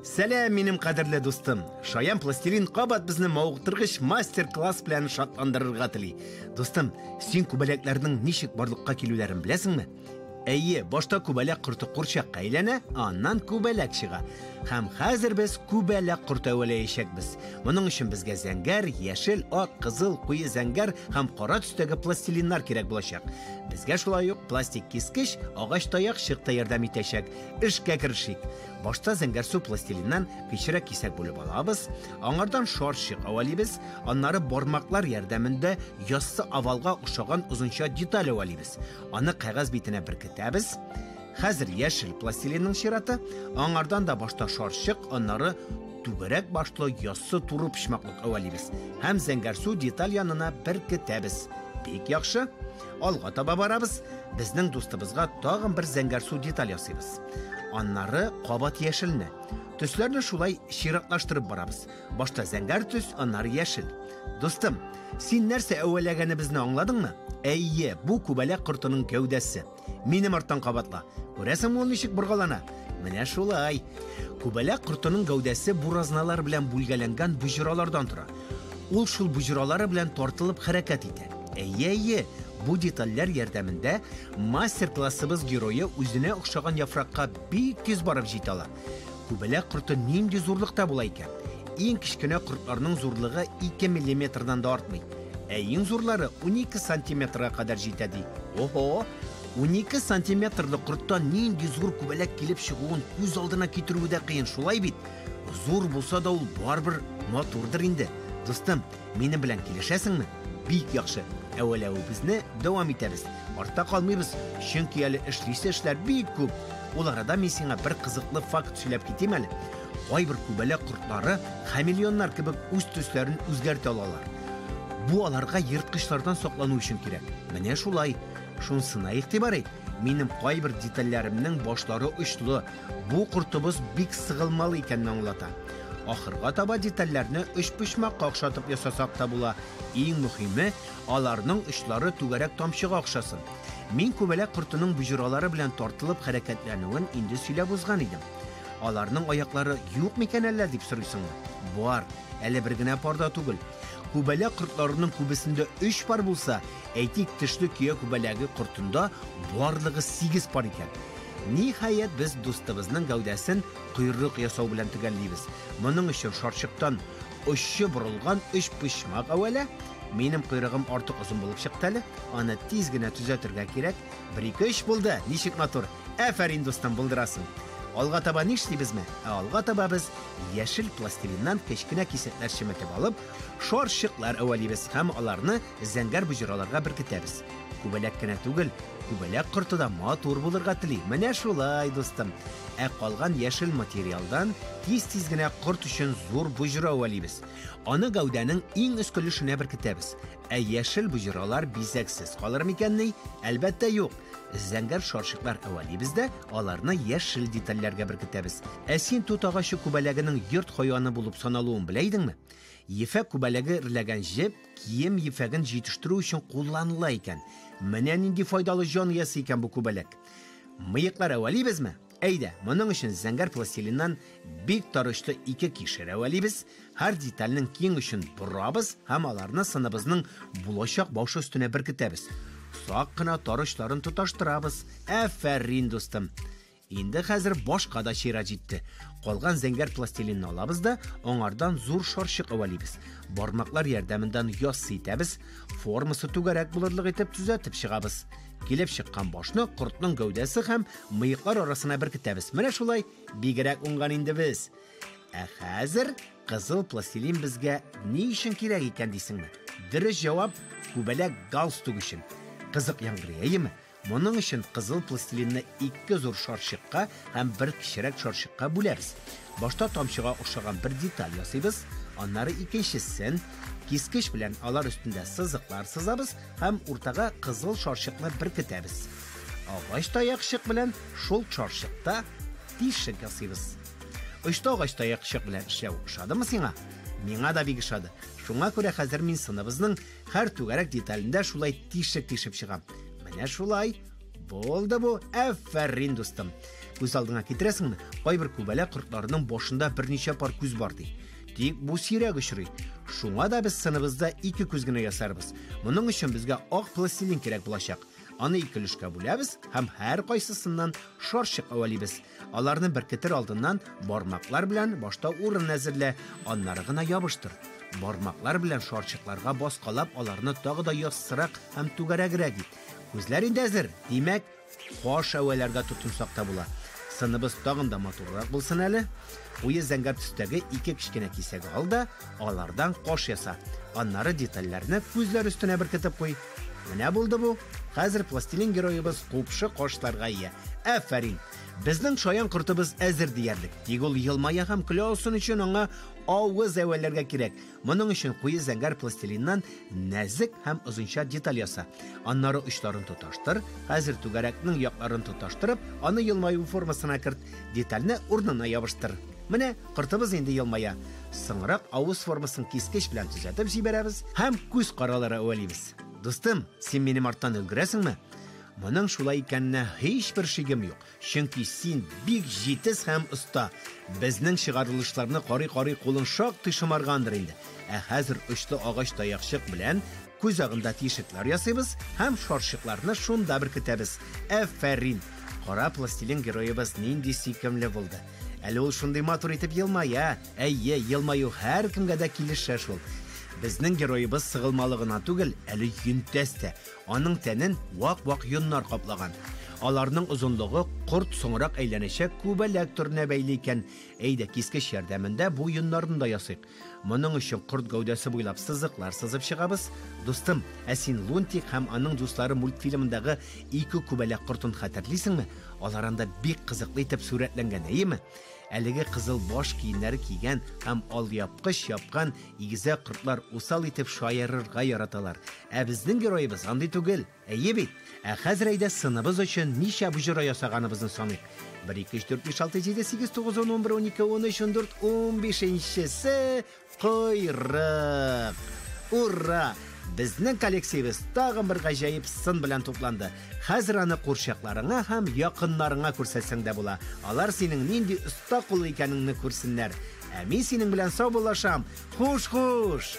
Сәлам, минем кадерле дустым. Шаян пластилин кабат безне мавыктыргыч мастер-класс белән шатландырырга тели. Дустым, син күбәләкләрнең ничек барлыкка килүләрен беләсеңме? Әйе, башта күбәләк корты курчакка әйләнә, аннан күбәләк чыга. Һәм хәзер без күбәләк корты әвәләячәкбез. Моның өчен безгә зәңгәр, яшел, ак, кызыл, куе зәңгәр һәм кара төстәге пластилиннар кирәк булачак. Безгә шулай ук пластик кискеч, агач таякчык та ярдәм итәчәк. Эшкә керешик. Башта зәңгәрсу пластилиннан кечерәк кисәк бүлеп алабыз, аңардан шарчык әвәлибез, аннары бармаклар ярдәмендә яссы овалга охшаган озынча деталь әвәлибез. Аны кәгазь битенә беркетәбез. Хәзер яшел пластилинның чираты, аңардан да башта шарчык, аннары түгәрәк башлы яссы туры почмаклык әвәлибез һәм зәңгәрсу деталь янына беркетәбез. Бик яхшы. Алга таба барабыз. Безнең дустыбызга тагын бер зәңгәрсу деталь ясыйбыз. Аннары кабат яшелне. Төсләрне шулай чиратлаштырып барабыз. Башта зәңгәр төс, аннары яшел. Дустым, син нәрсә әвәләгәнебезне аңладыңмы? Әйе, бу күбәләк кортының гәүдәсе. Минем арттан кабатла. Күрәсеңме, ул ничек боргалана? Менә шулай. Күбәләк кортының гәүдәсе буразналар белән бүлгәләнгән боҗралардан тора. Ул шул боҗралары белән тартылып хәрәкәт итә. Әйе, әйе, бу детальләр ярдәмендә мастер-классыбыз герое үзенә охшаган яфракка бик тиз барып җитә ала. Күбәләк корты нинди зурлыкта була икән? Иң кечкенә кортларның зурлыгы 2 миллиметрдан да артмый. Ә иң зурлары 12 сантиметрга кадәр җитә ди. Ого! 12 сантиметрлы корттан нинди зур күбәләк килеп чыгуын күз алдына китерүе дә кыен, шулай бит? Зур булса да ул барыбер матурдыр инде. Дустым, минем белән килешәсеңме? Бик яхшы. Әвәләвебезне дәвам итәбез. Артта калмыйбыз, чөнки әле эшлисе эшләр бик күп. Ул арада мин сиңа бер кызыклы факт сөйләп китим әле. Кайбер күбәләк кортлары хамелеоннар кебек үз төсләрен үзгәртә алалар. Бу аларга ерткычлардан саклану өчен кирәк. Менә шулай. Шунысына игътибар ит. Минем кайбер детальләремнең башлары очлы. Бу кортыбыз бик сыгылмалы икәнне аңлата. Ахырга таба детальләрне өчпочмакка охшатып ясасак та була. Иң мөһиме, аларның очлары түгәрәк тамчыга охшасын. Мин күбәләк кортының боҗралары белән тартылып хәрәкәтләнүен инде сөйләп узган идем. Аларның аяклары юк микән әллә дип сорыйсыңмы? Бар, әле бер генә пар да түгел. Күбәләк кортларының күбесендә өч пар булса, әйтик, тешле көя күбәләге кортында барлыгы 8 пар икән. Ниһаять, без дустыбызның гәүдәсен койрык ясау белән төгәллибез. Моның өчен шарчыктан очы борылган өч почмак әвәлә. Минем койрыгым артык озын булып чыкты әле. Аны тиз генә төзәтергә кирәк. Бер, ике, өч булды. Ничек матур. Афәрин, дустым, булдырасың. Алга таба нишлибезме? Ә алга таба без яшел пластилиннан кечкенә кисәкләр чеметеп алып, шарчыклар әвәлибез һәм аларны зәңгәр боҗраларга беркетәбез. Күбәләк кенә түгел, күбәләк корты да матур булырга тели. Менә шулай, дустым. Ә калган яшел материалдан тиз-тиз генә корт өчен зур боҗра әвәлибез. Аны гәүдәнең иң өске өлешенә беркетәбез. Ә яшел боҗралар бизәксез калыр микәнни? Әлбәттә, юк. Зәңгәр шарчыклар әвәлибез дә, аларны яшел детальләргә беркетәбез. Ә син тут агачы күбәләгенең йорт хайваны булып саналуын белә идеңме? Ефәк күбәләге эрләгән җеп кием ефәген җитештерү өчен кулланыла икән. Менә нинди файдалы җан иясе икән бу күбәләк. Мыеклар әвәлибезме? Әйдә, моның өчен зәңгәр пластилиннан бик тар очлы ике кишер әвәлибез, һәр детальнең киң очын борабыз һәм аларны сыныбызның булачак башы өстенә беркетәбез. Сак кына тар очларын тоташтырабыз. Афәрин, дустым! Инде хәзер башка да чират җитте. Калган зәңгәр пластилинны алабыз да, аңардан зур шарчык әвәлибез. Бармаклар ярдәмендә яссы итәбез, формасы түгәрәк булырлык итеп төзәтеп чыгабыз. Килеп чыккан башны кортның гәүдәсе һәм мыеклар арасына беркетәбез. Менә шулай, бигрәк уңган инде без. Ә хәзер кызыл пластилин безгә ни өчен кирәк икән дисеңме? Дөрес җавап күбәләк галстук өчен. Кызык яңгырый, әйеме? Моның өчен кызыл пластилинны ике зур шарчыкка һәм бер кечерәк шарчыкка бүләбез. Башта тамчыга охшаган бер деталь ясыйбыз, аннары икенчесен. Кискеч белән алар өстендә сызыклар сызабыз һәм уртага кызыл шарчыкны беркетәбез. Агач таякчык белән шул шарчыкта тишек ясыйбыз. Очлы агач таякчык белән эшләү ошадымы сиңа? Миңа да бик ошады. Шуңа күрә хәзер мин сыныбызның һәр түгәрәк деталендә шулай тишек тишеп чыгам. Менә шулай. Булды бу. Афәрин, дустым. Күз алдыңа китерәсеңме? Кайбер күбәләк кортларының башында берничә пар күз бар ди. Тик бу сирәк очрый. Шуңа да без сыныбызда ике күз генә ясарбыз. Моның өчен безгә ак пластилин кирәк булачак. Аны ике өлешкә бүләбез һәм һәркайсысыннан шарчык әвәлибез. Аларны беркетер алдыннан бармаклар белән башта урын әзерлә, аннары гына ябыштыр. Бармаклар белән шарчыкларга баскалап, аларны тагы да яссырак һәм түгәрәгрәк ит. Күзләр инде әзер. Димәк, каш әвәләргә тотынсак та була. Сыныбыз тагын да матуррак булсын әле. Куе зәңгәр төстәге ике кечкенә кисәк ал да, алардан каш яса. Аннары детальләрне күзләр өстенә беркетеп куй. Менә булды бу. Хәзер пластилин героебыз купшы кашларга ия. Афәрин! Безнең шаян кортыбыз әзер диярлек. Тик ул елмая һәм көлә алсын өчен аңа авыз әвәләргә кирәк. Моның өчен куе зәңгәр пластилиннан нәзек һәм озынча деталь яса. Аннары очларын тоташтыр. Хәзер түгәрәкнең якларын тоташтырып, аны елмаю формасына керт. Детальне урынына ябыштыр. Менә кортыбыз инде елмая. Соңрак авыз формасын кискеч белән төзәтеп җибәрәбез һәм күз каралары әвәлибез. Дустым, син минем арттан өлгерәсеңме? Моның шулай икәненә һичбер шигем юк. Чөнки син бик җитез һәм оста. Безнең чыгарылышларны карый-карый кулың шактый шомаргандыр инде. Ә хәзер очлы агач таякчык белән күз агында тишекләр ясыйбыз һәм шарчыкларны шунда беркетәбез. Афәрин! Кара пластилин героебыз нинди сөйкемле булды. Әле ул шундый матур итеп елмая. Әйе, елмаю һәркемгә дә килешә шул. Безнең героебыз сыгылмалы гына түгел, әле йөнтәс тә. Аның тәнен вак-вак йоннар каплаган. Аларның озынлыгы корт соңрак әйләнәчәк күбәләк төренә бәйле икән. Әйдә, кискеч ярдәмендә бу йоннарны да ясыйк. Моның өчен корт гәүдәсе буйлап сызыклар сызып чыгабыз. Дустым, ә син Лунтик һәм аның дуслары мультфильмындагы ике күбәләк кортын хәтерлисеңме? Алар анда бик кызыклы итеп сурәтләнгән, әйеме? Әлеге кызыл баш киемнәре кигән һәм алъяпкыч япкан игезәк кортлар усал итеп шаярырга яраталар. Ә безнең героебыз андый түгел. Әйе бит. Ә хәзер әйдә сыныбыз өчен ничә боҗра ясаганыбызны саныйк. 1, 2, 3, 4, 5, 6, 7, 8, 9, 10, 11, 12, 13, 14, 15-нчесе койрык. Ура! Безнең коллекциябез тагын бер гаҗәеп сын белән тупланды. Хәзер аны курчакларыңа һәм якыннарыңа күрсәтсәң дә була. Алар синең нинди оста куллы икәнеңне күрсеннәр. Ә мин синең белән саубуллашам. Хуш-хуш!